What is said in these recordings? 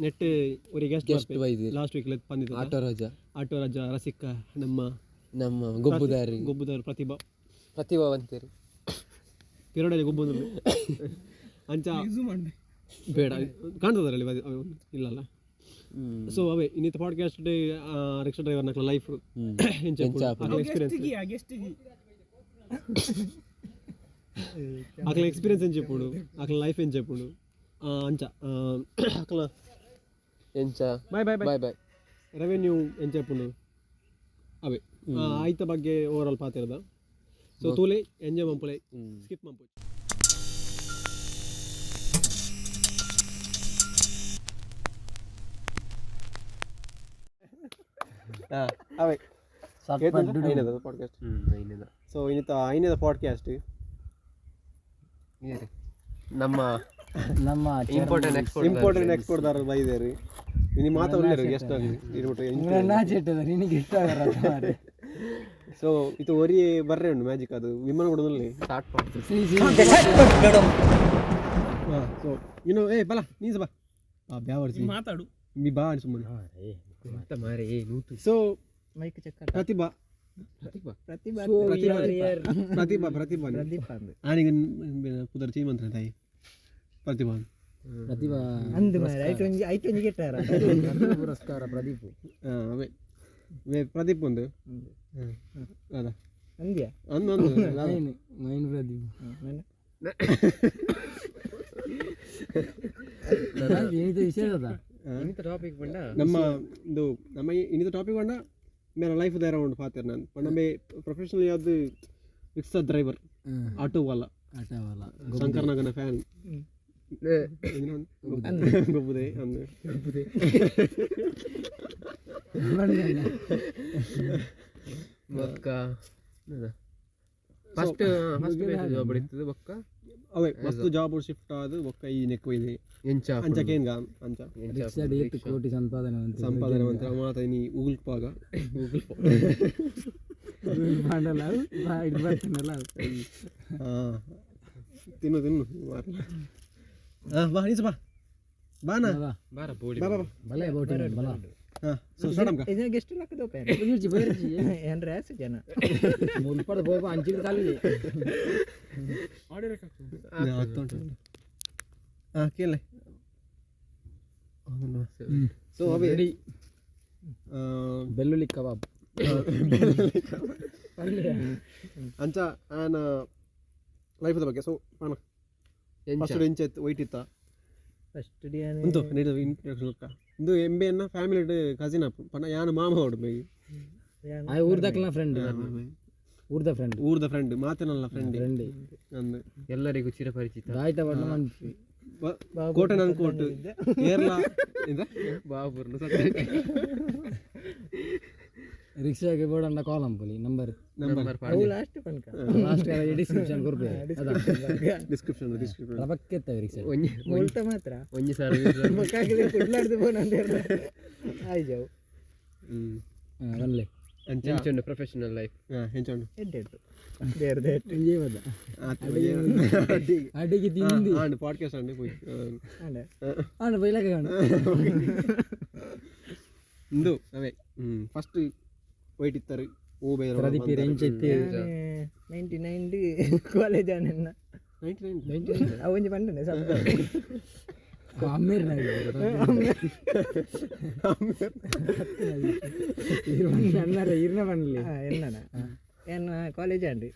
ನೆಟ್ ಒರಿ guest guest ಬೈದಿರ್. Last week ಪಂದಿದ್ದ ಆಟೋ ರಾಜ. ಆಟೋ ರಾಜ ರಸಿಕ ನಮ್ಮ ನಮ್ಮ ಗೊಬ್ಬುದಾರಿ. ಗೊಬ್ಬುದಾರ ಪ್ರತಿಭಾ. ಪ್ರತಿಭಾವಂತರು. ಪಿರಡಲ್ಲಿ ಗೊಬ್ಬೊಂದು ಅಂಚ ಬೇಡ ಕಾಣ್ತದರಲ್ಲಿ ಇಲ್ಲಲ್ಲ. ಸೊ ಅವೇ ಇನ್ನಿತ ಪಾಡ್ಕಾಸ್ಟ್ ರಿಕ್ಷಾ ಡ್ರೈವರ್ ನಕ್ಲ ಲೈಫ್ ಎಂಚ ಎಕ್ಸ್ಪೀರಿಯನ್ಸ್, ಅಕ್ಲ ಎಕ್ಸ್ಪೀರಿಯನ್ಸ್ ಎಂಚ ಇಪ್ಪುಂಡು, ಅಕ್ಲ ಲೈಫ್ ಎಂಚ ಇಪ್ಪುಂಡು, ಅಂಚ ಅಕ್ಲ ಎಂಚ. Bye bye. Bye bye. Revenue ಎಂಚ ಇಪ್ಪುಂಡು, ಅವೇ ಆಯ್ತ ಬಗ್ಗೆ ಓವರ್ ಆಲ್ ಪಾತಿರದ. ಸೊ ತೂಲೆ, ಎಂಜಾಯ್ ಮಂಪುಲೆ, ಸ್ಕಿಪ್ ಮಂಪು. ಅವೇ ಪಾಡ್ಕಾಸ್ಟ್. ಸೊ ಇನ್ನಿತ ಐನದ ಪಾಡ್ಕಾಸ್ಟ್. ನಮ್ಮ ನಮ್ಮ ಇಂಪಾರ್ಟೆಂಟ್ ಎಕ್ಸ್ಪೋರ್ಟ್. ಇಂಪೋರ್ಟ್ ಎಕ್ಸ್ಪೋರ್ಟ್ ದಾರ ಬೈದೇರಿ. ಇನಿ ಮಾತ ಉಲ್ಲೇರು ಗೆಸ್ಟ್ ಆಗಲಿ. ನಿನಗೆ ಇಷ್ಟ ಆಗಲ್ಲ. ಸೊ ಇದು ಒರಿ ಬರ್ರೆ ಉಂಡು ಮ್ಯಾಜಿಕ್, ಅದು ವಿಮಾನ ಕೊಡೋದಿಲ್ಲ. ಸ್ಟಾರ್ಟ್ ಮಾಡ್ತೀವಿ. ಸೊ ಇನ್ನು ಏ ಬಲ ನೀನು ಬಾ ಆ ಬ್ಯಾವರ್ಸಿ ಮಾತಾಡು. ಮಿ ಬಾ ಸುಮ್ಮನೆ. ಎಂತ ಮಾರೆ ನೂತು. ಸೊ ಮೈಕ್ ಚೆಕ್. ಪ್ರತಿಭಾ. ಪ್ರತಿಭಾ. ಪ್ರತಿಭಾ ಪ್ರತಿಭಾ ಪ್ರತಿಭಾ. ಪ್ರದೀಪ್ ಅಂದ್. ಆನಿಗೆ ಪುದರ್ ಚೇಂಜ್ ಮಂತ್ರ ತಾಯಿ ಪ್ರತಿಭಾ. ಪ್ರತಿಭಾ. ಅಂದ್ ಮಾರೆ, ಐಟ್ ಒಂಜಿ ಐಟ್ ಒಂಜಿ ಗೆಟ್ಟಾರ. ಪುರಸ್ಕಾರ ಪ್ರದೀಪ್. ಹಾಂ ಅವೇ ವೇ ಪ್ರದೀಪ್ ಒಂದು ಅದ. ಅಂದ್ಯಾ? ಅಂದು ಅಂದು. Main main Pradeep. ಏನಿದೆ ವಿಷಯ ಅದ? ಇನ್ನಿತ ಟಾಪಿಕ್ ಬಂಡ. ನಮ್ಮ ಇದು ನಮ್ಮ ಇನ್ನಿತ ಟಾಪಿಕ್ ಪಂಡ ಮೇರೆ ಲೈಫ್ ದಾರ ಉಂಡು ಪಾತೆರ್ ನಾನು ಪಂಡ ಮೇ ಪ್ರೊಫೆಷನಲ್ ಯಾವ್ದು ರಿಕ್ಷಾ ಡ್ರೈವರ್, ಆಟೋ ವಾಲ. ಆಟವಲ್ಲ. ಶಂಕರ್ನಗನ ಫ್ಯಾನ್ ಗೊಬ್ಬುದೆ ಅಂದು. ಬೊಕ್ಕ ಫಸ್ಟ್ ಫಸ್ಟ್ ಜಾಬ್ ಇರ್ತದೆ ಬೊಕ್ಕ. ಅವೇ ಮಸ್ತ್ ಜಾಬ್ ಶಿಫ್ಟ್ ಆದು ಬೊಕ್ಕ ಈ ನೆಕ್ ಒಯ್ದೆ. ಎಂಚ. ಅಂಚ ಕೇನ್ಗ ಅಂಚ. ರಿಕ್ಷಾ ಏತ್ ಕೋಟಿ ಸಂಪಾದನೆ ಅಂತ. ಸಂಪಾದನೆ ಮಂತ್ರ ಮಾತ ನೀ ಉಗುಲ್ ಪಾಗ. ಮಾಡಲ್ಲ ಇದು ಬರ್ತಾನಲ್ಲ. ಹಾ ತಿನ್ನು ತಿನ್ನು. ಹಾ ಬಾ ನೀಸು ಬಾ ಬಾನಾ. ಬಾರ ಬೋಳಿ. ಬಾ ಬಾ ಬಾ. ಬಲೆ ಬೋಟಿ ಬಲ. ಹಾ ಸೊ ಸ್ಟಾರ್ಟ್ ಅಮ್ಕ. ಇದನ್ನ ಗೆಸ್ಟ್ ಲಕ್ಕದೋಪ. ಬೈರ್ಜಿ ಬೈರ್ಜಿ. ಏನ್ ರ್ಯಾಸ್ ಜನ. ಮುಲ್ಪದ ಬೋಪ ಅಂಚಿನ ಕಾಲಿ. ಆಗ್ತಾ ಉಂಟು. ಹಾ ಕೇಳಿ. ಸೊ ಅವೇ ರೆಡಿ. ಬೆಳ್ಳುಳ್ಳಿ ಕಬಾಬ್. ಅಂಚ ಆನ ಲೈಫ್ದ ಬಗ್ಗೆ. ಸೊ ಪಾನ ಫಸ್ಟ್ ಎಂಚ ಇತ್ತು, ವೈಟ್ ಇತ್ತ? First D. ಉಂತು ನೀಡು ಇಂಟ್ರೊಡಕ್ಷನ್ ಲಕ್ಕ. ಇಂದು ಎಂಬೆ ಅನ್ನ ಫ್ಯಾಮಿಲಿ ಕಸಿನ್ ಅಪ್ಪು ಪಂಡ ಯಾನ ಮಾಮ ಹೊಡು ಬೈ. ಆ ಊರ್ದಕ್ಲ ಫ್ರೆಂಡ್, ಊರ್ದ ಫ್ರೆಂಡ್. ಊರ್ದ ಫ್ರೆಂಡ್ ಮಾತನಲ್ಲ ಫ್ರೆಂಡ್. ಫ್ರೆಂಡ್. ಅಂದು. ಎಲ್ಲರಿಗೂ ಚಿರಪರಿಚಿತ. ಆಯ್ತಾ ಬಣ್ಣ ಮನ್ಪಿ. ಕೋಟೆ ನನ್ ಕೋಟು ಏರ್ಲಾ ಇಂದ. ಬಾಬುರ್ನು. ರಿಕ್ಷಾಗೆ ಬೋರ್ಡ್ ಕಾಲ್ ಅಂಪೊಲಿ ನಂಬರ್. ನಂಬರ್. ಅವು ಲಾಸ್ಟ್ ಪನ್ಕ. ಲಾಸ್ಟ್ ಡಿಸ್ಕ್ರಿಪ್ಷನ್ ಕೊರ್ಪೆ ಅದ. Description description. ರಬಕ್ಕೆತ್ತವೆ ರಿಕ್ಷಾ. ಒಂಜಿ ಮುಲ್ತ ಮಾತ್ರ. ಒಂಜಿ ಸಾವಿರ. ಮಕ್ಕಾಗಲಿ ಕುಡ್ಲಾಡ್ದು ಬೋನ ಆಯ್ಜವು. ಹ್ಮ್. ಒಲ್ಲೆ. ಅಂಚ. ಎಂಚುಂಡು ಪ್ರೊಫೆಷನಲ್ ಲೈಫ್? ಹಾ ಎಂಚ ಉಂಡು? ಎಡ್ಡೆಡ್ಡು ದೇರ್ ದೇಟ್. ಒಂಜೇ ಬದ ಅಡಿಗೆ ತಿಂದು. ಆಂಡ್ ಪಾಡ್ಕಾಸ್ಟ್ ಅಂಡ್ ಪೋಯ್. ಅಂಡ. ಆಂಡ ಬೈಲಕ ಕಾಣು. ಇಂದು ಅವೇ ಫಸ್ಟ್ ವೈಟ್ ಇತ್ತಾರೆ ಓ ಬೇರೆ. ಪ್ರದೀಪ್ ಎಂಚ ಇತ್ತೆ? 99 ಕಾಲೇಜ್ ಆನೆನ್ನ. 99. ಅವು ಒಂಜಿ ಪಂಡನೆ ಶಬ್ದ. ಅಮ್ಮೇರ್ ಅನ್ನಾರ ಇರ್ನ ಪನ್ಲಿ. ಎನ್ನನ ಎನ್ನ ಕಾಲೇಜ್ ಆಂಡ್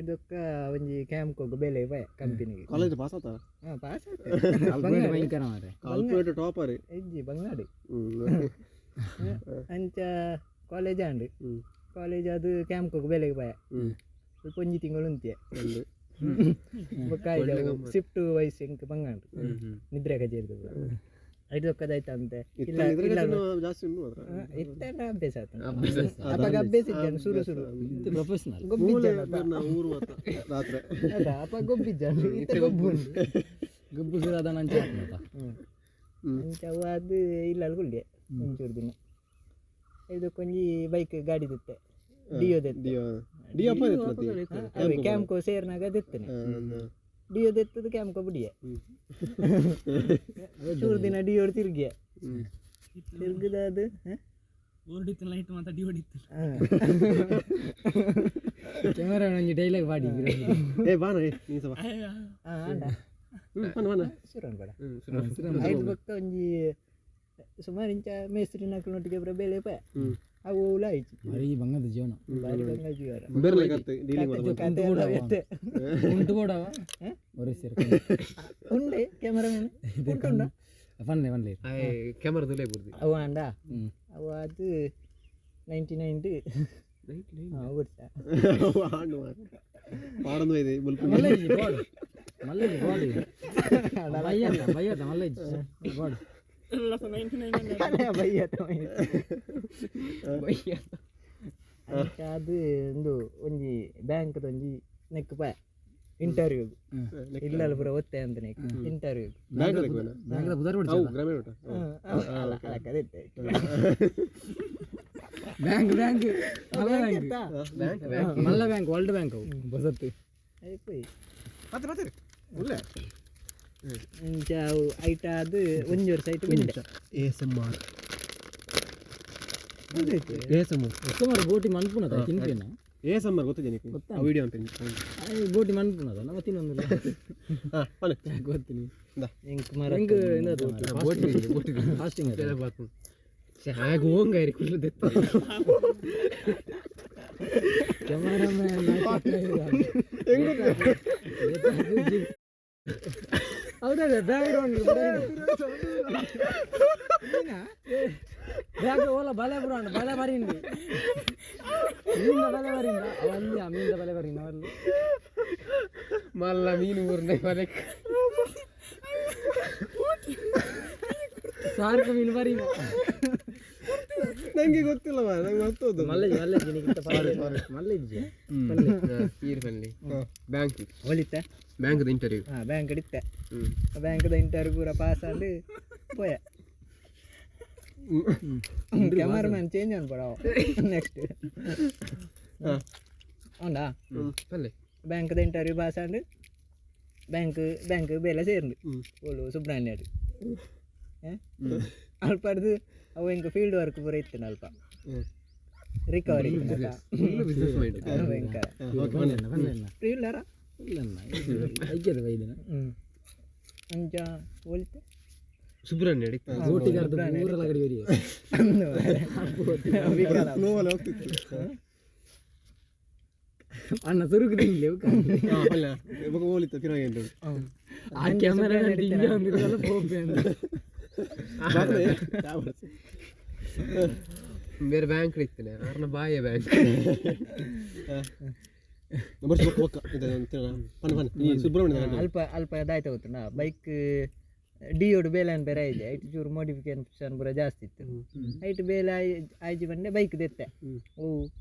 ಇದಕ್ಕ ಒಂಜಿ ಕ್ಯಾಂಪ್ ಹೋಗು ಬೇಲೆ ಪೋಯ ಕಂಪನಿಗೆ. ಕಾಲೇಜ್ ಪಾಸ್ ಆತ? ಹಾ ಪಾಸ್. ಭಯಂಕರ ಮಾರೆ. Calculator topper. ಇಜ್ಜಿ ಬಂಗಾಡಿ. ಅಂಚ ಕಾಲೇಜ್ ಆಂಡ್ ಕಾಲೇಜ್ ಅದು ಕ್ಯಾಂಪ್ ಹೋಗು ಬೇಲೆಗೆ ಪೋಯ. ಸ್ವಲ್ಪ ಒಂಜಿ ತಿಂಗಳು ಉಂತಿಯ. ಬೊಕ್ಕ ಶಿಫ್ಟ್ ವೈಸ್ ಎಂಕ್ ಬಂಗಾಂಡ್ ನಿದ್ರೆ ಕಜೇರ್ದು ಐದು ಅಂತೆ ಇಲ್ಲ ಇಲ್ಲ. ಜಾಸ್ತಿ ಉಂಟು ಮಾತ್ರ. ಇತ್ತ ಅಭ್ಯಾಸ ಆತ. ಅಪಗ ಅಭ್ಯಾಸ ಇದ್ದಾನೆ ಸುರು ಸುರು. ಪ್ರೊಫೆಷನಲ್. ಗೊಬ್ಬಿಜ್ಜಾನ. ಊರು ಮಾತ್ರ ರಾತ್ರಿ. ಅದ ಅಪ ಗೊಬ್ಬಿಜ್ಜಾನ ಇತ್ತ ಗೊಬ್ಬು ಉಂಡು. ಗೊಬ್ಬು ಸುರ ಅದ ನಂಚ ಆತ್ಮತ. ಅಂಚ ಅವು ಅದು ಇಲ್ಲ ಅಲ್ಗುಲ್ಲೆ ಒಂಚೂರು ದಿನ ಇದಕ್ಕೊಂಜಿ ಬೈಕ್ ಗಾಡಿ ದಿತ್ತೆ ಡಿಯೋ ದೆತ್ತೆ. ಡಿಯೋ ಡಿಯೋ ಅಪ್ಪ. ಕ್ಯಾಂಪ್ ಸೇರ್ನಾಗ ದೆತ್ತನೆ. ಡಿಯೋ ದೆತ್ತದ ಕ್ಯಾಂಪ್ಕ ಬಿಡಿಯೆ. ಚೂರು ದಿನ ಡಿಯೋಡ್ ತಿರುಗಿಯ ತಿರುಗದ ಅದು. ಲೈಟ್ ಮಾತ್ರ ಡಿ ಹೊಡಿತ್ತು. ಕ್ಯಾಮರಾ ಒಂಜಿ ಡೈಲಾಗ್ ಪಾಡಿ. ಏ ಬಾನ, ಏ ನೀ ಸಹ ಬಾ. ಆಂಡ. ಬನ್ನ ಬನ್ನ. ಶುರು ಬೇಡ. ಐದು ಭಕ್ತ ಒಂಜಿ ಸುಮಾರು ಇಂಚ ಮೇಸ್ತ್ರಿ ನಕ್ಲೊಟ್ಟಿಗೆ ಪೂರ ಬೇಲೆ ಪೋಯ. ಅವು ಓಲ ಆಯ್ತು. ಬಾರಿ ಬಂಗದ ಜೀವನ. ಬಾರಿ ಬಂಗ ಜೀವನ. ಬೇರೆ ಕತ್ತೆ ಡೀಲಿಂಗ್ ಕತೆ ಕತೆ ಎಲ್ಲ ಎತ್ತೆ. ಉಂಟು ಕೊಡವ ಒರೆಸಿರ್. ಉಂಡೆ ಕ್ಯಾಮರಾಮನ್ ಉಂಟುಂಡ. ಪನ್ಲೆ ಪನ್ಲೆ. ಕ್ಯಾಮರಾ ತುಲೆ ಬುರ್ದಿ. ಅವು ಆಂಡ ಅವು ಅದು 99. ಹಾಂ ವರ್ಷ. ಆಂಡು ಪಾಡೊಂದು ಇದೆ ಬುಲ್ಪು. ಮಲ್ಲೇಜಿ ಬೋಡ್, ಮಲ್ಲೇಜಿ ಬೋಡ್, ಬಯ್ಯದ ಬಯ್ಯದ ಮಲ್ಲೇಜಿ ಬೋಡ್. ಬಯ್ಯ ಅಂಚ ಅದು ಒಂದು ಒಂಜಿ ಬ್ಯಾಂಕ್ದ ಒಂಜಿ ನೆಕ್ ಪಾಯ ಇಂಟರ್ವ್ಯೂ ಇಲ್ಲಲ್ಲ ಪೂರ ಒತ್ತೆ ಅಂತ ನೆಕ್ ಇಂಟರ್ವ್ಯೂ. ಬ್ಯಾಂಕ್ ಬ್ಯಾಂಕ್ದ ಬುಧಾರ್. ಅವು ಗ್ರಾಮೀಣ ಊಟ. ಬ್ಯಾಂಕ್ ಬ್ಯಾಂಕ್ ಮಲ್ಲ ಬ್ಯಾಂಕ್ ಮಲ್ಲ ಬ್ಯಾಂಕ್, ವರ್ಲ್ಡ್ ಬ್ಯಾಂಕ್ ಅವು ಬಸತ್ತು. ಮತ್ತೆ ಮತ್ತೆ ಉಲ್ಲ. ಅಂಚ ಅವು ಐಟ ಅದು ಒಂಜಿ ವರ್ಷ ಐಟ್ ಮಿಂಡೆ. A S M R, A S M R. ಸುಮಾರು ಬೋಟಿ ಮನ್ಪುನದ ತಿನ್ಪೇನ. ಎ ಎಸ್ ಎಮ್ ಆರ್ ಗೊತ್ತಿದೆ ನಿಮಗೆ? ಆ ವಿಡಿಯೋ ಅಂತ. ಬೋಟಿ ಮನ್ಪುನದ ನಮ್ಮ ತಿನ್ನೊಂದಿಲ್ಲ. ಹಾಂ ಪನ್ನೆ. ಗೊತ್ತಿನಿ. ಎಂಕ್ ಮರ. ಹೆಂಗ್ ಫಾಸ್ಟಿಂಗ್? ಹಾಗೆ ಹೋಂಗಾರಿ ಕುಲ್ಲ ದೆತ್ತ. ಕ್ಯಾಮರಾಮನ್ ಹೌದಾ? ಬ್ಯಾಕ್ ಬ್ಯಾಗ್ ಓಲ ಬಲೆ ಬುರಾಂಡ್ ಬಲೆ ಬರಿಂಡಿ ಮೀಂದ ಬಲೆ ಬರಿಂಡ ಅವಲ್ಲಿ ಆ ಮೀಂದ ಬಲೆ ಬರಿಂಡ ಅವಲ್ಲಿ. ಮಲ್ಲ ಮೀನು ಊರ್ನೆ ಮಲಕ್. ಸಾರ್ಕ ಮೀನು ಬರೀನ. ನಂಗೆ ಗೊತ್ತಿಲ್ಲ ಮಾರ್ರೆ, ನಂಗೆ ಮರ್ತೋದು. ಮಲ್ಲೇಜ್ ಮಲ್ಲೇಜ್ ನಿಗಿಂತ ಮಲ್ಲೇಜ್. ಈರ್ ಪನ್ಲಿ ಬ್ಯಾಂಕ್. ಒಳಿತ. ಬ್ಯಾಂಕ್ದ ಇಂಟರ್ವ್ಯೂ. ಹಾಂ ಬ್ಯಾಂಕ್ ಇತ್ತೆ. ಬ್ಯಾಂಕ್ದ ಇಂಟರ್ವ್ಯೂ ಪೂರ ಪಾಸ್ ಆಂಡ್ ಪೋಯ. ಕ್ಯಾಮರಾಮನ್ ಚೇಂಜ್ ಅನ್ಪಡ ನೆಕ್ಸ್ಟ್. ಉಂಡಾ? ಪನ್ಲೆ. ಬ್ಯಾಂಕ್ದ ಇಂಟರ್ವ್ಯೂ ಪಾಸ್ ಆಂಡ್ ಬ್ಯಾಂಕ್ ಬ್ಯಾಂಕ್ ಬೇಲೆ ಸೇರ್ಂಡು. ಓಲು ಸುಬ್ರಹ್ಮಣ್ಯಡ್ ಅಲ್ಪಡ್ದು ಅವು ಎಂಕ್ ಫೀಲ್ಡ್ ವರ್ಕ್ ಪೂರ ಇತ್ತು ಅಲ್ಪ ರಿಕವರಿ. Business mind. ಭಯಂಕರ. ಫ್ರೀ ಇಲ್ಲಾರ. ಇಲ್ಲ ಐಕ್ಯದ ವೈದ್ಯನ. ಹ್ಞೂ ಅಂಚ ಒಳಿತೆ. ಸುಬ್ರಹ್ಮಣ್ಯ ಬೋಟಿಗಾರ್ದು ಊರೆಲ್ಲ ಕಡೆ ಬರಿ. ನೋವಲ್ಲ ಹೋಗ್ತಿತ್ತು. ಅಣ್ಣ ಸುರುಕು ತಿನ್ಲಿ. ಹಾಂ ಪಲ್ಯ ಬೊಕ ಹೋಲಿತ್ತ ತಿರುಗಿ ಉಂಟು. ಆ ಕ್ಯಾಮರಾ ಡಿಂಜ ಅಂದಿರಲ್ಲ ಪೋಪೆ ಅಂತ. ಬೇರೆ ಬ್ಯಾಂಕ್ ಇತ್ತನೆ ಆರ್ನ ಬಾಯ ಬ್ಯಾಂಕ್. ಬರ್ಸಿ ಬೊಕ್ಕ ಬೊಕ್ಕ ಇದು ಪನ್ನ ಪನ್ನ ಈ ಸುಬ್ರಹ್ಮಣ್ಯ. ಅಲ್ಪ ಅಲ್ಪ ಅದಾಯ್ತು ಗೊತ್ತುಂಡ ಬೈಕ್ ಡಿಯೋಡು ಬೇಲೆ ಬೇರೆ ಇದೆ ಐಟ್ ಚೂರು ಮಾಡಿಫಿಕೇಶನ್ ಪೂರ ಜಾಸ್ತಿ ಇತ್ತು. ಐಟ್ ಬೇಲೆ ಆಯ್ಜಿ ಬಂಡೆ ಬೈಕ್ ದೆತ್ತೆ ಓ.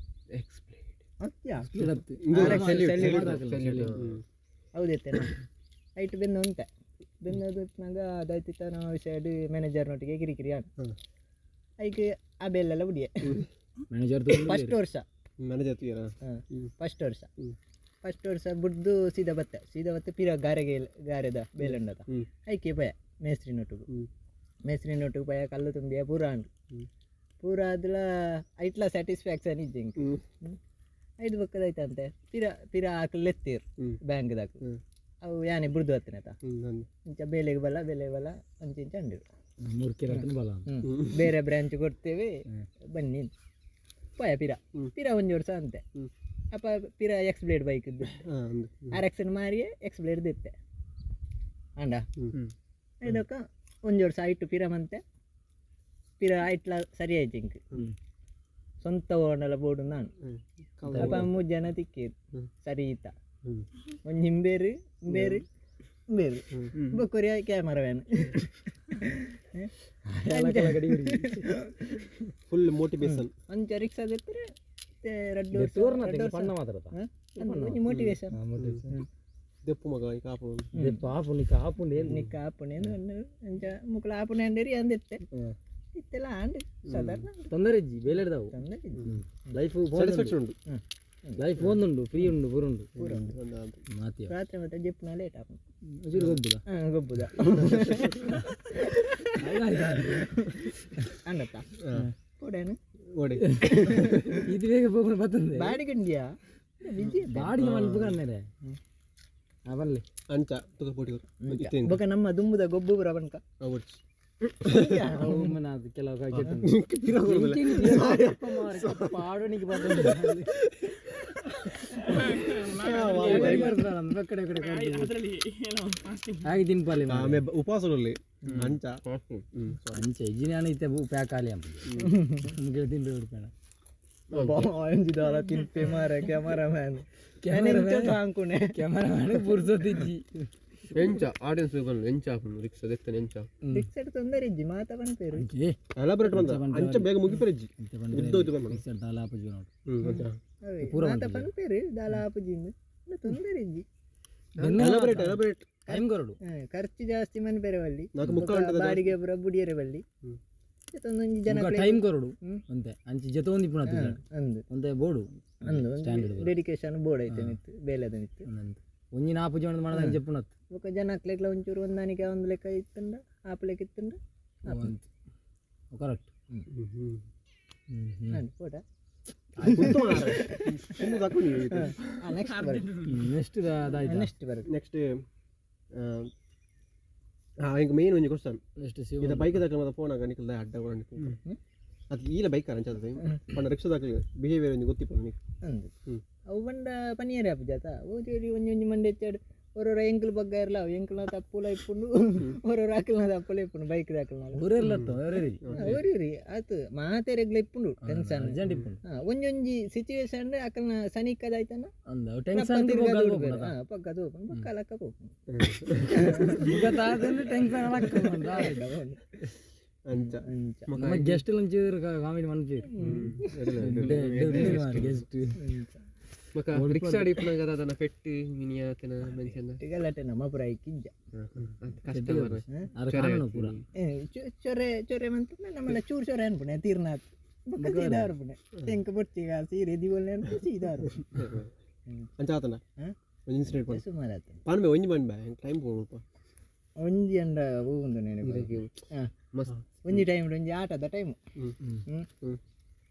ಎಕ್ಸ್ಪ್ಲೇನ್. ಅತ್ಯಾ. ಸಲ್ಯೂಟ್. ಹೌದಿತ್ತೆ ಐಟ್ ಬೆಂದು ಉಂಟೆ ಬೆನ್ನದು ನಂಗ ಅದಾಯ್ತಿತ್ತ ನಮ್ಮ ಸೈಡ್ ಮ್ಯಾನೇಜರ್ನೊಟ್ಟಿಗೆ ಕಿರಿಕಿರಿ ಆಗ ಐಕ್ ಆ ಬೇಲೆಲ್ಲ ಬಿಡಿಯೆ. ಮ್ಯಾನೇಜರ್. ಫಸ್ಟ್ ವರ್ಷ. ಮ್ಯಾನೇಜರ್ ತೀರಾ. ಫಸ್ಟ್ ವರ್ಷ ಫಸ್ಟ್ ವರ್ಷ ಬುಡ್ದು ಸೀದಾ ಬತ್ತೆ ಸೀದಾ ಬತ್ತೆ ಪಿರ ಗಾರೆಗೆ ಗಾರೆದ ಬೇಲಂಡದ. ಐಕೆ ಪಯ ಮೇಸ್ತ್ರಿನೊಟ್ಟಿಗೆ. ಮೇಸ್ತ್ರಿನೊಟ್ಟಿಗೆ ಪಯ ಕಲ್ಲು ತುಂಬಿಯ ಪೂರ ಅಂಡು ಪೂರ ಆದ್ಲ ಐಟ್ಲ ಸ್ಯಾಟಿಸ್ಫ್ಯಾಕ್ಷನ್ ಇಜ್ಜಿ ಎಂಕ್. ಐದು ಬೊಕ್ಕದಾಯ್ತಂತೆ ಪಿರ ಪಿರ ಆಕಲ್ ಲೆತ್ತೀರ್ ಬ್ಯಾಂಕ್ದಾಕು. ಅವು ಯಾನೆ ಬುಡ್ದು ಹತ್ತಿನತ. ಇಂಚ ಬೇಲೆಗೆ ಬಲ ಬೇಲೆಗೆ ಬಲ ಅಂಚ ಇಂಚ ಅಂಡು. ಮೂರು ಕಿರತನ ಬಲ. ಬೇರೆ ಬ್ರಾಂಚ್ ಕೊಡ್ತೇವೆ ಬನ್ನಿ ಪೋಯ ಪಿರ ಪಿರ ಒಂಜಿ ವರ್ಷ ಅಂತೆ. ಅಪ್ಪ ಪಿರ ಎಕ್ಸ್ ಬ್ಲೇಡ್ ಬೈಕ್ ಇದ್ದು ಆರ್ ಎಕ್ಸ್ ಮಾರಿಯೇ ಎಕ್ಸ್ ಬ್ಲೇಡ್ ದಿತ್ತೆ ಅಂಡ ಇದಕ್ಕ ಒಂಜಿ ವರ್ಷ ಐಟು ಪಿರ ಮಂತೆ ಪಿರ ಐಟ್ಲ ಸರಿ ಆಯ್ತು ಇಂಕ್ ಸ್ವಂತ ಓಣಲ ಬೋರ್ಡು ನಾನು ಅಪ್ಪ ಮೂರು ಜನ ತಿಕ್ಕೀರು ಸರಿ ಈತ ಒಂಜಿ ಹಿಂಬೇರು ಬೇರು ಬೇರು ಬೊಕ್ಕೊರಿಯ ಕ್ಯಾಮರಾಮ್ಯಾನ್. Full motivation. ಅಂಚ ರಿಕ್ಷಾ ದೆತ್ತರೆ ರಡ್ಡು ವರ್ಷ ತೋರ್ನ ರಡ್ಡು ವರ್ಷ. ಪಣ್ಣ ಮಾತ್ರ. ಹ? ಅಂದ್ ಒಂಜಿ ಮೋಟಿವೇಶನ್. ದೆಪ್ಪು ಮಗ ಈ ಕಾಪು. ಪಾಪು ನಿಕ್ಕ ಆಪುಂಡು ಏನು. ನಿಕ್ಕ ಆಪುಣೆ ಅಂಚ ಮುಕ್ಲ ಆಪುಣೆ ಅಂಡೇರಿ ಅಂದಿತ್ತೆ ಇತ್ತೆಲ್ಲ ಆಂಡ್ ಸಾಧಾರಣ. ತೊಂದರೆ ಇಜ್ಜಿ ಬೇಲೆಡ್ದವು. ತೊಂದರೆ ಇಜ್ಜಿ. ಲೈಫ್ ಸ್ಯಾಟಿಸ್ಫ್ಯಾಕ್ಷನ್ ಉಂಟು. ಲೈಫ್ ಒಂದುಂಡು ಫ್ರೀ ಉಂಡು ಪೂರುಂಡು ಮಾತಿ ರಾತ್ರಿ ಮತ್ತೆ ಜೆಪ್ಪುನ ಲೇಟ್ ಆಪುಂಡು ಚೂರು ಗೊಬ್ಬುದ ಗೊಬ್ಬುದ ಅಂಡತ್ತ ಕೊಡೇನು ಓಡಿ ಇದು ಬೇಗ ಪೋಪುನ ಬತ್ತಂದೆ ಬಾಡಿಗೆ ಉಂಡಿಯಾ ಬಿಜಿ ಬಾಡಿಗೆ ಮನ್ಪು ಕಣ್ಣರೆ ಅವಲ್ಲಿ ಅಂಚ ತುಕ ಪೋಟಿ ಇತ್ತೇನು ಬೊಕ ನಮ್ಮ ದುಂಬುದ ಗೊಬ್ಬು ಪೂರ ಬನ್ಕ ಓಡ್ಚಿ ಅದು ಕೆಲವು ಕೈ ಕೆಟ್ಟು ಪಾಡೋಣಿಗೆ ಅದರಲ್ಲಿ ಏನೋ ಫಾಸ್ಟಿಂಗ್ ಹಾಗೆ ತಿನ್ಪಾಲಿ ಆಮೆ ಉಪವಾಸ ಉಳ್ಳಿ ಅಂಚ ಅಂಚೆ ಇಜಿನಾನ ಇತ್ತೆ ಪ್ಯಾಕ್ ಆಲಿ ಅಂಬ ಮುಗಿಲ ತಿಂದು ಬಿಡ್ಪೇಣ ಒಂಜಿ ದಾಲ ತಿನ್ಪೆ ಮಾರ ಕ್ಯಾಮರಾ ಮ್ಯಾನ್ ಅಂಕುನೆ ಕ್ಯಾಮರಾ ಮ್ಯಾನ್ ಪುರ್ಸೊತ್ತಿಜ್ಜಿ ಎಂಚ ಆಡಿಯನ್ಸ್ ಬಂದು ಎಂಚ ಆಪುಂಡು ರಿಕ್ಷಾ ದೆತ್ತನೆ ಎಂಚ ರಿಕ್ಷಾಡ್ ತೊಂದರೆ ಇಜ್ಜಿ ಮಾತ ಪನ್ಪೇರು ಏ ಎಲಾಬರೇಟ್ ಬಂದ ಅಂಚ ಬೇಗ ಮುಗಿಪೆರಜ್ಜಿ ಉದ್ದ ಉದ್ದ ಬಂದ ದಾಲ ಆಪುಜಿ ನೋಡು ಹ್ಮ್ ಅಂಚ ಅವೇ, ಮಾತ ಪನ್ಪೇರು ದಾಲ ಆಪುಜಿಂದು ತೊಂದರೆ ಇಜ್ಜಿ ಎಲಾಬರೇಟ್ ಎಲಾಬರೇಟ್ ಟೈಮ್ ಕೊರಡು ಖರ್ಚು ಜಾಸ್ತಿ ಮನ್ಪೇರೆ ಬಲ್ಲಿ ನಾಲ್ಕು ಮುಕ್ಕಾಲು ಗಂಟೆದ ಬಾಡಿಗೆ ಪೂರ ಬುಡಿಯರೆ ಬಲ್ಲಿ ಒಂದೊಂಜಿ ಜನ ಟೈಮ್ ಕೊರಡು ಒಂತೆ ಅಂಚೆ ಜೊತೆ ಒಂದು ಇಪ್ಪುನ ಅಂದು ಒಂತೆ ಬೋಡು ಅಂದು ಸ್ಟ್ಯಾಂಡರ್ಡ್ ಡೆಡಿಕೇಶನ್ ಬೋರ್ಡ್ ಐತೆ ಮಿತ್ತು ಬೇಲೆದ ಮಿತ್ತು ಒಂದಂತ ಒಂಜಿ ನಾಪು ಜನ ಮಾಡದ ಅಂಚೆ ಪುನತ್ ಬೊಕ ಜನಕ್ಲೆಗ್ಲ ಒಂಚೂರು ಹೊಂದಾಣಿಕೆ ಒಂದು ಲೆಕ್ಕ ಇತ್ತಂಡ ಆಪಲೆಕ್ಕ ಇತ್ತಂಡ ಕರೆಕ್ಟ್ ನಾನು ಫೋಟ ನೆಕ್ಸ್ಟ್ ಬರುತ್ತೆ ನೆಕ್ಸ್ಟ್ ಅದಾಯ್ತು ನೆಕ್ಸ್ಟ್ ಬರುತ್ತೆ ನೆಕ್ಸ್ಟ್ ಇಂಕ ಮೇನ್ ಒಂಜಿ ಕ್ವಶನ್ ನೆಕ್ಸ್ಟ್ ಇದ ಬೈಕ್ ದಾಕಲ ಮತ್ತೆ ಫೋನ್ ಆಗ ನಿಕಲ್ದ ಅಡ್ಡ ಕೊಡಂಡಿ ಅದು ಈಲ ಬೈಕ್ ಅಂಚ ಪಂಡ ರಿಕ್ಷಾ ದಾಕಲಿ ಬಿಹೇವಿಯರ್ ಒಂಜಿ ಗೊತ್ತಿಪ್ಪು ನಿಕ್ ಅಂದು ಅವು ಬಂಡ ಪನಿಯರೆ ಆಪುಜಾತ ಓದಿ ಒಂಜಿ ಒಂಜಿ ಮಂಡೆ ಹೆಚ್ಚಾಡು ಒರೊರ ಎಂಕಲ್ ಬಗ್ಗ ಇರಲ ಅವು ಎಂಕಲ್ನ ತಪ್ಪುಲ ಇಪ್ಪುಂಡು ಒರೊರ ಅಕಲ್ನ ತಪ್ಪುಲ ಇಪ್ಪುಂಡು ಬೈಕ್ ದಾಕಲ್ನ ಊರೆಲ್ಲ ಒರೇರಿ ಒರಿರಿ ಆತು ಮಾತೆರೆಗ್ಲ ಇಪ್ಪುಂಡು ಟೆನ್ಷನ್ ಅರ್ಜೆಂಟ್ ಇಪ್ಪುಂಡು ಒಂಜೊಂಜಿ ಸಿಚುವೇಶನ್ ಅಕಲ್ನ ಸನಿಕ್ಕದ ಆಯ್ತನ ಅಂದ ಟೆನ್ಷನ್ ಪಕ್ಕ ತೋಪುಂಡು ಬೊಕ್ಕ ಲಕ್ಕ ಪೋಪುಂಡು ಟೆನ್ಷನ್ ಅಂಚ ಅಂಚ ನಮ್ಮ ಗೆಸ್ಟ್ ಒಂಚೂರು ಕಾಮಿಡಿ ಮನ್ಪೀರು ಗೆಸ್ಟ್ ಅಂಚ ಮಕ ರಿಕ್ಷಾ ಇಪ್ಪುನಾಗ ಅದನ್ನ ಪೆಟ್ಟು ಮಿನಿಯಾತನ ಮನುಷ್ಯನ ಗಲಾಟೆ ನಮ್ಮ ಪುರ ಇಜ್ಜ ಕಸ್ಟಮರ್ ಅರ ಕಾನೂನು ಪೂರ ಚೊರೆ ಚೊರೆ ಮಂತ ನಮ್ಮನ್ನ ಚೂರು ಚೊರೆ ಅನ್ಪುಣೆ ತೀರ್ನಾಥ್ ಬೊಕ್ಕ ಸೀದಾ ಅರ್ಪುಣೆ ತೆಂಕ ಬೊಟ್ಟಿಗ ಸೀರೆ ದಿವೊಲ್ಲೆ ಅನ್ಪು ಸೀದಾ ಅರ್ಪುಣೆ ಅಂಚ ಆತನ ಒಂಜಿ ಇನ್ಸಿಡೆಂಟ್ ಪಂಡ ಸುಮಾರು ಆತ ಪಾನ್ ಬೇ ಒಂಜಿ ಪಂಡ ಟೈಮ್ ಪೋಪ ಒಂಜಿ ಅಂಡ ಹೂವುಂದು ನೆನಪು ಮಸ್ತ್ ಒಂಜಿ ಟೈಮ್ ಒಂಜಿ ಆಟದ ಟೈಮ್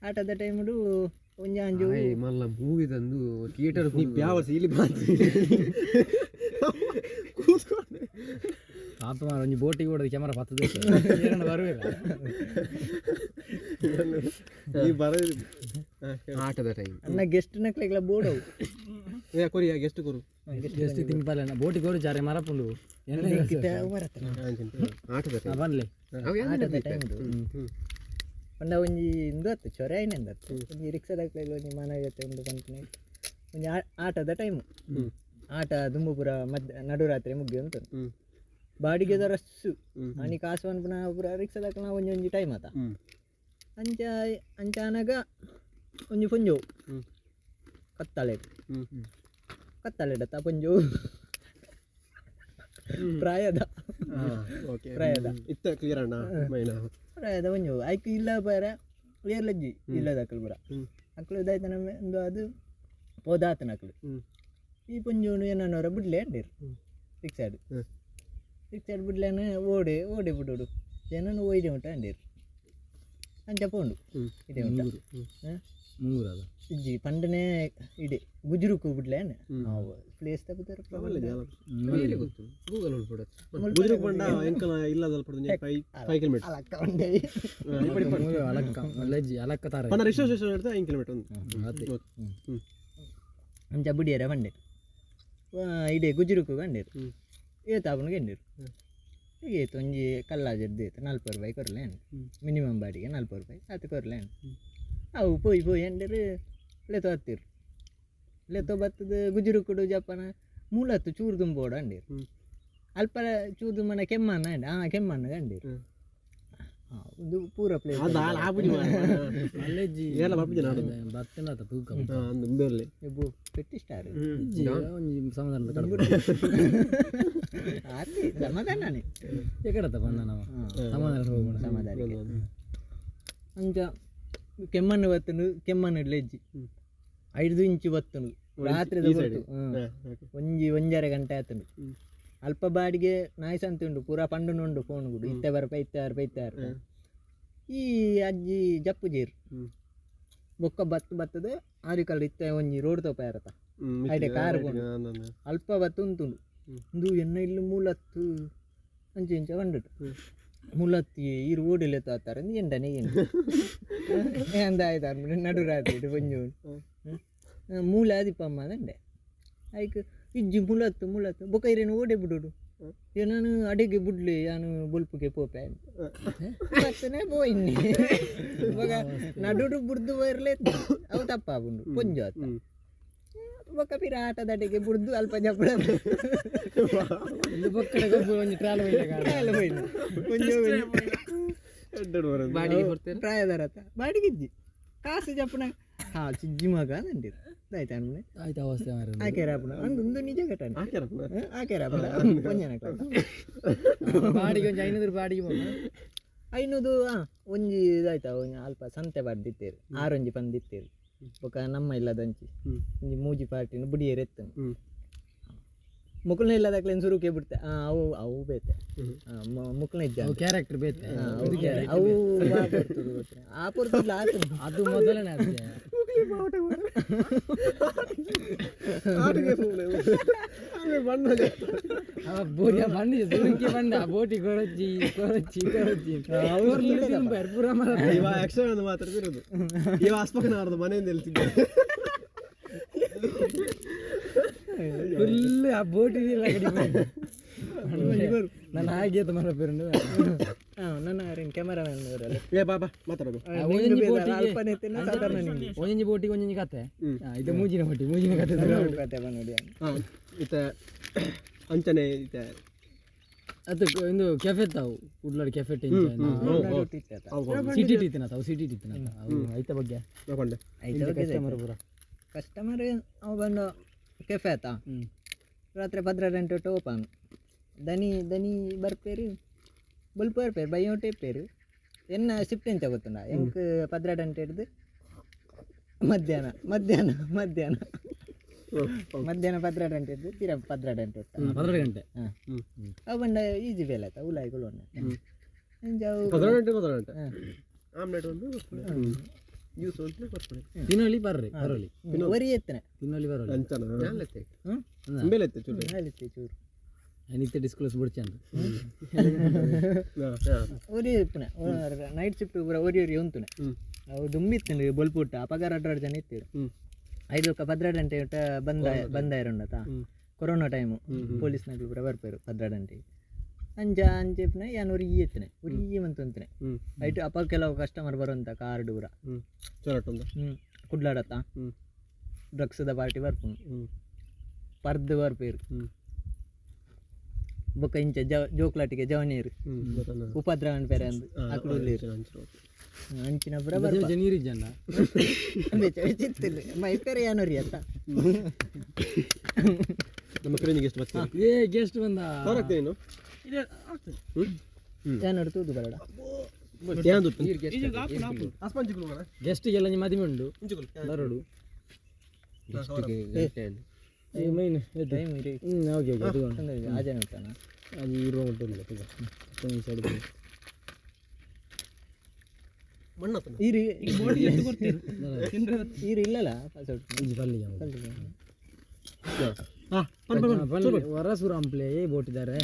ಆಟದ ಟೈಮ್ಡು ಒಂಜಿ ಅಂಜು ಆಯ್ ಮಲ್ಲ ಮೂವಿ ತಂದು ಥಿಯೇಟರ್ ನೀ ಬ್ಯಾವ ಸೀಲಿ ಬಾಂತಿ ಕೂತ್ಕೊಂಡೆ ಪಾಪ ಮಾರ್ರೆ, ಒಂಜಿ ಬೋಟಿಗೆ ಓಡೋದು ಕ್ಯಾಮರಾ ಪತ್ತದ ಬರುವೆ ನೀ ಬರ ಆಟದ ಟೈಮ್ ಅನ್ನ ಗೆಸ್ಟ್ ನಕ್ಲೆಗ್ಲ ಬೋರ್ಡ್ ಅವು ಏ ಕೊರಿ ಗೆಸ್ಟ್ ಕೊರು ಜಸ್ಟ್ ತಿನ್ಪಾಲೆ ಬೋಟಿಗೆ ಹೋರು ಜಾರೆ ಮರಪುಂಡು ಆಟದ ಟೈಮ್ ಬನ್ಲೆ ಅವು ಯಾವ್ದು ಆಟದ ಟೈಮ್ಡು ಪಂಡ ಒಂಜಿ ಇಂದು ಅತ್ತು ಚೊರೆ ಐನೆಂದು ಅತ್ತು ಒಂಜಿ ರಿಕ್ಷಾದಕ್ಲೆಗ್ಲ ಒಂಜಿ ಮನಗತ್ತೆ ಉಂಡು ಪನ್ಪುನೆ ಒಂಜಿ ಆಟದ ಟೈಮು ಆಟ ದುಂಬು ಪೂರ ಮಧ್ಯ ನಡುರಾತ್ರಿ ಮುಗ್ಗಿ ಉಂಟು ಬಾಡಿಗೆದ ರಸ್ಸು ಆನಿ ಕಾಸು ಪನ್ಪುನ ಪೂರ ರಿಕ್ಷಾದಕ್ಲೆನ ಒಂಜಿ ಒಂಜಿ ಟೈಮ್ ಆತ ಅಂಚ ಅಂಚ ಆನಗ ಒಂಜಿ ಪೊಂಜೋವು ಕತ್ತಾಳೆ ಕತ್ತಾಳೆಡತ್ತ ಪೊಂಜೋವು ಪ್ರಾಯದ ಓಕೆ ಪ್ರಾಯದ ಇತ್ತ ಕ್ಲಿಯರ್ ಅಣ್ಣ ಮೈನಾ ಪ್ರಾಯದ ಒಂಜೋವು ಐಕ್ ಇಲ್ಲ ಬಾರ ಏರ್ಲಜ್ಜಿ ಇಲ್ಲದ ಅಕಲ್ ಪೂರ ಅಕ್ಲು ಇದಾಯ್ತು ನಮ್ಮ ಒಂದು ಅದು ಪೋದಾತನ ಅಕ್ಲು ಈ ಪೊಂಜೋನು ಏನನ್ನೋರ ಬಿಡ್ಲೆ ಅಂಡಿರು ರಿಕ್ಷಾಡ್ ರಿಕ್ಷಾಡ್ ಬಿಡ್ಲೇನ ಓಡಿ ಓಡಿ ಬಿಡೋಡು ಏನನ್ನು ಒಯ್ದೆ ಉಂಟ ಅಂಡಿರು ಅಂಚ ಪೋಂಡು ಇಡೆ ಉಂಟ ಮುಂಗೂರು ಅದು ಇಜ್ಜಿ ಪಂಡನೆ ಇಡೆ ಗುಜುರುಕು ಬಿಡ್ಲೇನ ಪ್ಲೇಸ್ ತಪ್ಪುತ್ತಾರ ಗೊತ್ತು ಗೂಗಲ್ ಉಳ್ಬಿಡತ್ತೆ ಗುಜರು ಪಂಡ ಎಂಕಲ ಇಲ್ಲದಲ್ಪ 5 5 ಕಿಲೋಮೀಟರ್ ಅಲಕ್ಕ ಉಂಡೆ ಅಲಕ್ಕ ಲಜ್ಜಿ ಅಲಕ್ಕ ತಾರ ಪಂಡ ರಿಕ್ಷಾ ಸ್ಟೇಷನ್ ಇಡ್ತಾ 5 ಕಿಲೋಮೀಟರ್ ಒಂದು ಅದೇ ಅಂಚ ಬುಡಿಯರ ಬಂಡೇರು ಇಡೆ ಗುಜುರುಕು ಬಂಡೇರು ಏತಾಪುನ ಗೆಂಡಿರು ಏತು ಒಂಜಿ ಕಲ್ಲಾಜೆಡ್ದು ಏತು ನಲ್ಪತ್ತು ರೂಪಾಯಿ ಕೊರ್ಲೆ ಮಿನಿಮಮ್ ಬಾಡಿಗೆ 40 ರೂಪಾಯಿ ಆತು ಕೊರ್ಲೆ ಅವು ಪೋಯ್ ಪೋಯ್ ಅಂಡರು ಲೆತೋ ಹತ್ತಿರು ಲೆತೋ ಬತ್ತದ ಗುಜುರುಕುಡು ಜಪ್ಪನ ಮೂಲತ್ತು ಚೂರು ತುಂಬೋಡು ಅಂಡೀರು ಅಲ್ಪ ಚೂರು ತುಂಬನ ಕೆಮ್ಮನ್ನ ಅಂಡ ಹಾಂ ಕೆಮ್ಮನ್ನ ಅಂಡೀರು ಇದು ಪೂರ ಪ್ಲೇಸ್ ಆಪುಜಿ ಅಲ್ಲೆಜ್ಜಿ ಏಲ ಬಾಪುಜಿ ನಾಡು ಬತ್ತನ ತೂಕ ಅಂದು ಉಂಬೆರ್ಲಿ ಇಬ್ಬು ಪೆಟ್ಟಿ ಸ್ಟಾರ್ ಇಜ್ಜಿ ಒಂಜಿ ಸಮಾಧಾನದ ಕಡಪು ಅಲ್ಲಿ ಸಮಾಧಾನನೇ ಎಕಡತ್ತ ಬಂದ ನಾವು ಸಮಾಧಾನ ಹೋಗೋಣ ಸಮಾಧಾನ ಅಂಚ ಕೆಮ್ಮಣ್ಣು ಬತ್ತನು ಕೆಮ್ಮಣ್ಣು ಇಡ್ಲೆಜ್ಜಿ ಐದು ಇಂಚು ಬತ್ತುಂಡು ರಾತ್ರಿ ಒಂಜಿ ಒಂಜರೆ ಗಂಟೆ ಆತುಂಡು. ಅಲ್ಪ ಬಾಡಿಗೆ ನಾಯಿ ಸಂತೆ ಉಂಡು ಪೂರಾ ಪಂಡುನು ಉಂಡು ಫೋನ್ ಗುಡು ಇತ್ತೆ ಬರ್ಪ ಇತ್ತೆ ಬರ್ಪ ಇತ್ತೆ ಬರ್ಪ. ಈ ಅಜ್ಜಿ ಜಪ್ಪು ಜೀರು ಬೊಕ್ಕ ಬತ್ತು ಬತ್ತದ ಆರಿಕಲ್ ಇತ್ತೆ ಒಂಜಿ ರೋಡ್ ತೋಪ ಯಾರತ ಐಟೆ ಕಾರ್ ಪೋಂಡು ಅಲ್ಪ ಬತ್ತು ಉಂತುಂಡು ಇಂದು ಎನ್ನ ಇಲ್ಲಿ ಮೂಲತ್ತು ಅಂಚೆ ಇಂಚ ಬಂದಿಟ್ಟು ಮುಲತ್ತಿ ಈ ರೋಡ್ ತಾತಾರೆ ಎಂಡನೆ ಏನು ಎಂದ ಆಯ್ತು ನಡು ರಾತ್ರಿ ಒಂಜಿ ಮೂಲ ಆದಿಪ್ಪಮ್ಮ ಅದಂಡೆ ಐಕ್ ಇಜ್ಜಿ ಮುಲತ್ತು ಮುಲತ್ತು ಬೊಕ್ಕ ಇರೇನು ಓಡೆ ಬಿಡೋಡು ನಾನು ಅಡಿಗೆ ಬುಡ್ಲಿ ಯಾನು ಬೊಲ್ಪುಗೆ ಪೋಪೆ ಬತ್ತನೆ ಪೋಯಿನ್ನಿ ಬೊಕ ನಡುಡು ಬುಡ್ದು ಬರಲೇ ಅವು ತಪ್ಪಾಪುಂಡು ಪೊಂಜು ಆತ ಬೊಕ್ಕ ಪಿರ ಆಟದಡೆಗೆ ಬುಡ್ದು ಅಲ್ಪ ಜಪ್ಪಡ ಟ್ರಾಲ್ ಹೋಯ್ನು ಪ್ರಾಯದರತ ಬಾಡಿಗೆ ಇಜ್ಜಿ ಕಾಸು ಜಪ್ಪುನ ಹಾ ಚಿಜ್ಜಿ ಮಗ ಅಂದಿರು ಆಯ್ತು ಅನ್ಮನೆ ಆಯ್ತು ಅವಸ್ಥೆ ಮಾರ್ರೆ. ಆಕೆರ ಅಪ್ಪನ ಅಂದು ಒಂದು ನಿಜ ಘಟನೆ ಆಕೆರ ಅಪ್ಪನ ಒಂಜನ ಬಾಡಿಗೆ ಒಂಜಿ 500 ಬಾಡಿಗೆ ಪೋಂಡು. 500 ಒಂಜಿ ಇದಾಯ್ತಾ ಒಂಜಿ ಅಲ್ಪ ಸಂತೆ ಪಡ್ದಿತ್ತೇರು ಆರೊಂಜಿ ಪಂದಿತ್ತೇರು ಬೊಕ ನಮ್ಮ ಇಲ್ಲದಂಚಿ ಒಂಜಿ ಮೂಜಿ ಪಾರ್ಟಿನ ಬುಡಿಯೇರು ಎತ್ತನು ಮುಕುಲ್ನ ಇಲ್ಲದಕ್ಲೇನು ಸುರುಕೆ ಬಿಡ್ತೆ ಅವು ಅವು ಬೇತೆ ಮುಕುಲ್ನ ಇದ್ದ ಅವು ಕ್ಯಾರೆಕ್ಟರ್ ಬೇತೆ ಅವು ಆ ಪೊರ್ತುಡ್ಲ ಆತನು ಅದು ಮೊದಲನೇ ಅದೇ. ಆ ಬೋಟಿ ಬಂಡಿ ಸುರುಕೆ ಬಂಡ ಆ ಬೋಟಿ ಕೊರಚ್ಚಿ ಕೊರಚ್ಚಿ ಕೊರಚ್ಚಿ ಪೂರ ಮರ ಇವ ಯಕ್ಷಗಾನ ಮಾತಾಡ್ತಿರೋದು ಇವ ಆಸ್ಪಕನ ಮನೆಯಿಂದ ಹೇಳ್ತಿದ್ದೆ ಫುಲ್ ಆ ಬೋಟಿ ನಾನು ಹಾಗೆ ಮರ ಪೇರುಂಡು. ನನ್ನ ಕ್ಯಾಮರಾಮನ್ ಏ ಬಾಬಾ ಮಾತಾಡೋದು ಒಂಜೊಂಜಿ ಬೋಟಿಗೆ ಒಂಜೊಂಜಿ ಕತೆ. ಇದು ಮೂಜಿನ ಬೋಟಿ ಮೂಜಿನ ಕತೆ ಕತೆ ನೋಡಿ. ಇತ್ತೆ ಅಂಚನೆ ಇತ್ತೆ ಅದು ಒಂದು ಕೆಫೆ ತಾವು ಕುಡ್ಲಾಡ್ ಕೆಫೆ ಸಿಟಿ ಇತ್ತಿನ ತಾವು ಸಿಟಿ ಇತ್ತಿನ ಅವು ಐತ ಬಗ್ಗೆ ಕಸ್ಟಮರ್ ಪೂರ ಕಸ್ಟಮರ್ ಅವು ಬಂದು ಕೆಫೆ ಆತಾ ರಾತ್ರಿ 12 ಗಂಟೆ ಓಪನ್ ದನಿ ದನಿ ಬರ್ಪೇರು ಬೊಲ್ಪ ಬರ್ಪೇರು ಬಯ್ಯೋಟೆ ಇಪ್ಪೇರು ಎನ್ನ ಶಿಫ್ಟ್ ಎಂಚ ಗೊತ್ತುಂಡ ಎಂಕ್ 12 ಗಂಟೆ ಹಿಡ್ದು ಮಧ್ಯಾಹ್ನ ಮಧ್ಯಾಹ್ನ ಮಧ್ಯಾಹ್ನ ಮಧ್ಯಾಹ್ನ 12 ಗಂಟೆ ಹಿಡ್ದು ತೀರಾ 12 ಗಂಟೆ 12 ಗಂಟೆ. ಹಾಂ ಅವು ಬಂಡ ಈಜಿ ಬೇಲೆ ಆಯ್ತಾ ಉಲಾಯಿಗಳು 12 ಗಂಟೆ 12 ಗಂಟೆ ಆಮ್ಲೆಟ್ ಒಂದು ಜ್ಯೂಸ್ ಒಂದು ಕೊಡ್ತಾರೆ. ತಿನ್ನೊಳಿ ಬರ್ರಿ ಬರೋಲಿ ಒರಿ ಎತ್ತನೆ ತಿನ್ನೊಳಿ ಬರೋಲಿ ಅಂಚನ ಬೇಲೆ ಇತ್ತು ಚೂರು ಚೂರು ನಿತ್ಯ ಡಿಸ್ಕ್ಲೋಸ್ ಬಿಡ್ಚಂದು ಒರಿ ಇಪ್ಪುನೆ ನೈಟ್ ಶಿಫ್ಟ್ ಪೂರ ಒರಿ ಒರಿ ಉಂತುನೆ ಅವು ದುಂಬಿತ್ತು ಬೊಲ್ಪುಟ್ಟ ಅಪಗ ರಡ್ಡು ಜನ ಇತ್ತಿರು ಐದು 12 ಗಂಟೆ ಬಂದ ಬಂದ ಇರುಂಡತ ಕೊರೋನಾ ಟೈಮು ಪೊಲೀಸ್ನಗಳು ಪೂರ ಬರ್ಪೇರು 12 ಗಂಟೆಗೆ ಅಂಚ ಅಂಚ ಇಪ್ಪುನೆ ಯಾನ್ ಒರಿ ಎತ್ತನೆ ಒರಿ ಮಂತ್ ಉಂತುನೆ ಐಟ್ ಅಪ್ಪ ಕೆಲವು ಕಸ್ಟಮರ್ ಬರುವಂತ ಕಾರ್ಡ್ ಪೂರ ಕುಡ್ಲಾಡತ್ತ ಡ್ರಗ್ಸ್ದ ಪಾರ್ಟಿ ಬರ್ಪುನು ಪರ್ದು ಬರ್ಪೇರು ಬೊಕ್ಕ ಇಂಚ ಜೋಕ್ಲಾಟಿಗೆ ಜವನೀರು ಉಪದ್ರವ ಪೇರೆ ಅಂದು ಅಕುಲು ಅಂಚಿನ ಪೂರ ಬರ್ಪ ನೀರು ಜನ ಚಿತ್ತಿಲ್ಲ ಮೈಪೇರೆ ಯಾನೋರಿ ಅತ್ತ ನಮ್ಮ ಫ್ರೆಂಡಿಗೆ ಎಷ್ಟು ಬರ್ತೀವಿ ಏ ಗೆಸ್ಟ್ ಬಂದ ನೀನು ಯಾನೋಡು ತೂದು ಬರಡ ಗೆಸ್ಟಿಗೆಲ್ಲ ನಿಮ್ಮ ಮದುವೆ ಉಂಡು ಬರೋಡು ಮೈನ್ ಟೈಮ್ ಇರಿ ಓಕೆ ಓಕೆ ಆಜನ ಉಂಟಾನ ಅದು ಇರುವ ಉಂಟು ಇರಿ ಇರಿ ಇಲ್ಲಲ್ಲ ವರಸುರ ಅಂಪ್ಲೆ ಬೋಟಿದ್ದಾರೆ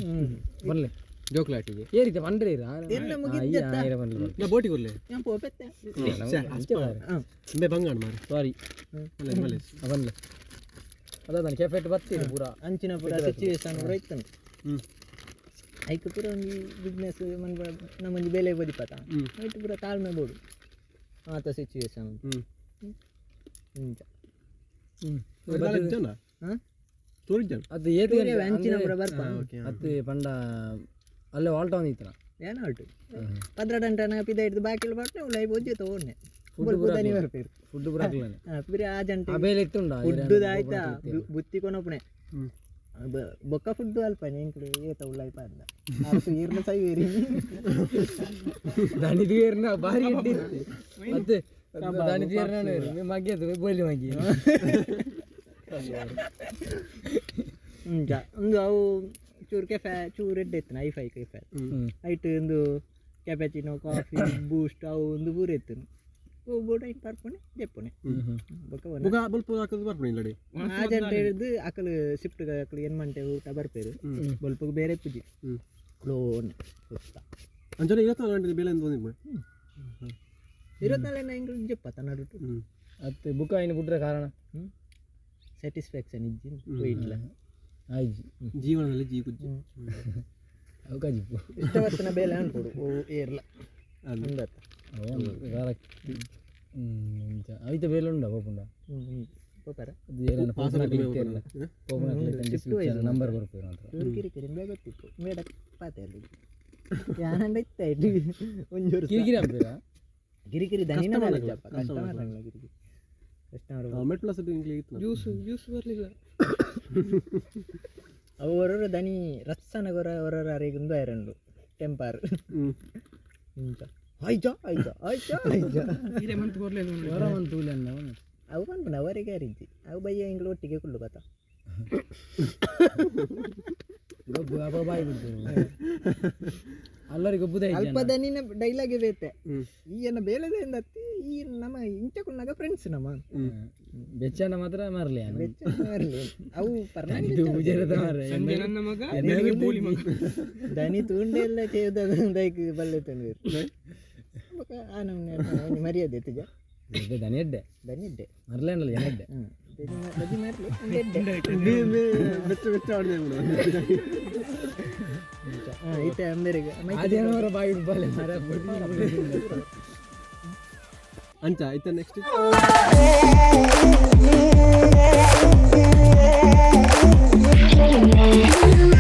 ಬರ್ಲೆ ಜೋಕ್ಲಾಟಿಗೆ ಏ ರೀತಿ ಪಂಡ್ರೆ ಇರ ಬೋಟಿಗೆ ಬರ್ಲೆ ಪೋಪೆತ್ತೆ ಬಂಗಾಣ ಮಾರ ಸಾರಿ ಬನ್ಲೆ ಅದಾದ ಕೆಫೆಟ್ ಬರ್ತೀರಿ ಪೂರ ಅಂಚಿನ ಪೂರ ಸಿಚುವೇಶನ್ ಪೂರ ಇತ್ತು ಐಕ್ ಪೂರ ಒಂಜಿ ಬಿಸ್ನೆಸ್ ಮನ್ ನಮ್ಮೊಂಜಿ ಬೇಲೆ ಬದಿಪತ ಐಟ್ ಪೂರ ತಾಳ್ಮೆ ಬೋಡು ಆತ ಸಿಚುವೇಶನ್ ಇಂಚ ಅದು ಏತ್ ಅಂಚಿನ ಪೂರ ಬರ್ಪ ಅತ್ತೆ ಪಂಡ ಅಲ್ಲೇ ಆಲ್ಟ್ ಒಂದು ಇತ್ತನ ಏನ ಆಲ್ಟು 12 ಗಂಟೆ ಪಿದ ಹಿಡ್ದು ಬಾಕಿಲ್ ಬಾಟ್ನೆ ಉಲೈ ಬೊಜ್ಜೆ ತೋಡ್ನೆ ದನಿ ಬರ್ಪೇರು ಫುಡ್ ಪೂರ ಹಾಕ್ಲಾನೆ ಬಿರಿ ಆ ಜಂಟೆ ಆ ಬೇಲೆ ಇತ್ತುಂಡ ಫುಡ್ ಆಯ್ತಾ ಬುತ್ತಿ ಕೊನಪುಣೆ ಬೊಕ್ಕ ಫುಡ್ ಅಲ್ಪ ನೀಂಕುಲು ಏತ ಉಳ್ಳಾಯ್ಪ ಅಂದ ಈರ್ನ ಸೈ ಏರಿ ದಣಿದು ಏರ್ನ ಭಾರಿ ಎಡ್ಡೆ ಇತ್ತು. ಮತ್ತೆ ದಾನಿ ತೀರ್ನ ಮಗ್ಗೆದು ಬೋಲಿ ಮಗ್ಗಿ. ಇಂಚ ಒಂದು ಅವು ಚೂರು ಕೆಫೆ ಚೂರು ಎಡ್ಡೆ ಇತ್ತು, ಐಫೈ ಕೆಫೆ. ಐಟ್ ಒಂದು ಕ್ಯಾಪಚಿನೋ, ಕಾಫಿ, ಬೂಸ್ಟ್ ಅವು ಒಂದು ಪೂರ ಇತ್ತು. ಬೋರ್ಡ್ ಐಟ್ ಪರ್ಪುಣೆ ಜೆಪ್ಪುನೆ ಬೊಕ್ಕ ಬೊಕ ಬೊಲ್ಪು ಹಾಕುದು ಬರ್ಪುನಿ ಇಲ್ಲಡೆ. ಆಜಂಟ ಹಿಡ್ದು ಅಕಲು ಶಿಫ್ಟ್ ಅಕಲು ಏನ್ ಮಂಟೆ ಊಟ ಬರ್ಪೇರು, ಬೊಲ್ಪುಗು ಬೇರೆ ಪೂಜಿ ಕ್ಲೋನ್ ಸುತ್ತ. ಅಂಚನೆ 24 ಗಂಟೆ ಬೇಲೆ ಅಂತ ಬಂದಿದ್ದು. 24 ಎಂಗ್ಲು ಜೆಪ್ಪ ತನ್ನಡುಟು. ಅತ್ತೆ ಬುಕ್ ಆಯ್ನ ಬಿಟ್ರೆ ಕಾರಣ? ಸ್ಯಾಟಿಸ್ಫ್ಯಾಕ್ಷನ್ ಇಜ್ಜಿ ಹೋಯ್ಟ್ಲ. ಆಯ್ಜಿ. ಜೀವನದಲ್ಲಿ ಜೀ ಕುಜ್ಜಿ. ಅವು ಕಜಿಪ್ಪು. ಇಷ್ಟವತ್ತಿನ ಬೇಲೆ ಅನ್ಕೊಡು ಓ ಏರ್ಲ ಅಂದತ್ತ. ಕರೆಕ್ಟ್. ಐತೆ ಬೇಲೆ ಉಂಡ ಪೋಪುಂಡ? ಪೋಪರ. ನಂಬರ್ ಕೊರ್ಪೇರು ಮಾತ್ರ. ಚೂರು ಕಿರಿಕಿರಿ ಬೇಗ ಗೊತ್ತಿತ್ತು ಮೇಡ ಪಾತೆ ಅಲ್ಲಿ ಯಾನಂಡ ಇತ್ತ ಇಟ್ಟು ಒಂಜೂರು. ಕಿರಿಕಿರಿ ಅನ್ಪೇರಾ? ಕಿರಿಕಿರಿ ದನಿನ ಕಸ್ಟಮರ್ ಕಿರಿಕಿರಿ ಕಸ್ಟಮರ್. ಮೆಟ್ ಪ್ಲಸ್ ಇತ್ತು. ಜ್ಯೂಸ್ ಜ್ಯೂಸ್ ಬರಲಿಲ್ಲ. ಅವು ಒರೊರ ದನಿ ರತ್ಸನ ಗೊರ ಒರೊರ ಅರೆಗುಂದು ಐರಂಡು ಟೆಂಪಾರ್ ಇಂಚ ಆಯ್ಚ ಆಯ್ಚ ಆಯ್ಚ ಆಯ್ಚ. ಹಿರೇ ಮಂತ್ ಕೊರ್ಲಿಲ್ಲ. ಹೊರ ಒಂದು ತೂಲೆ ಅಂದ. ಅವು ಪನ್ಪುನ ಅವರಿಗೆ ಅರಿಜ್ಜಿ ಅವು ಬಯ್ಯ ಎಂಗ್ಳು ಒಟ್ಟಿಗೆ ಕುಲ್ಲು ಬತ್ತ. ಗೊಬ್ಬು ಅಪ್ಪ ಬಾಯಿ ಬಿಡ್ತೇವೆ ಅಲ್ಲರಿಗೆ ಗೊಬ್ಬುದೇ. ಅಲ್ಪ ದನಿನ ಡೈಲಾಗೆ ಬೇತೆ ಈ ಎನ್ನ ಬೇಲೆದ ಅತ್ತಿ ಈ ನಮ್ಮ ಇಂಚ ಕುಲ್ನಾಗ ಫ್ರೆಂಡ್ಸ್ ನಮ್ಮ. ಬೆಚ್ಚನ ಮಾತ್ರ ಮಾರ್ಲಿ. ಬೆಚ್ಚ ಮಾರ್ಲಿ ಅವು ಪರ್ನಾನಿ. ಪೂಜಾರದ ಮಾರ್ರೆ. ಸಂಜೆ ನನ್ನ ಮಗ ಬೋಲಿ ಮಗ. ದನಿ ತೂಂಡೆ ಎಲ್ಲ చేದ ದೈಕ್ ಬಲ್ಲೆ ತಂದಿರು ಬೊಕ ಆ ನಮ್ನೆ ಒಂಜಿ ಮರ್ಯಾದೆ ಇತ್ತುಜ. ದನಿ ಎಡ್ಡೆ. ದನಿ ಎಡ್ಡೆ. ಮರ್ಲೆ ಅನ್ನಲ್ಲ ಎಡ್ಡೆ. ಹ್ಮ್ ಬಜಿ ಮಾರ್ಲಿ ಒಂದು ಎಡ್ಡೆ. ಬೆಚ್ಚ ಬೆಚ್ಚ ಆಡಿದೆ ಬಿಡು. ಹಾ ಇತ್ತೆ ಅಂಬೇರಿಗೆ. ಅದೇನವರ ಬಾಯಿ ಬಲ್ಲೆ ಮರ. ಅಂಚ ಆಯ್ತಾ ನೆಕ್ಸ್ಟ್. Yeah.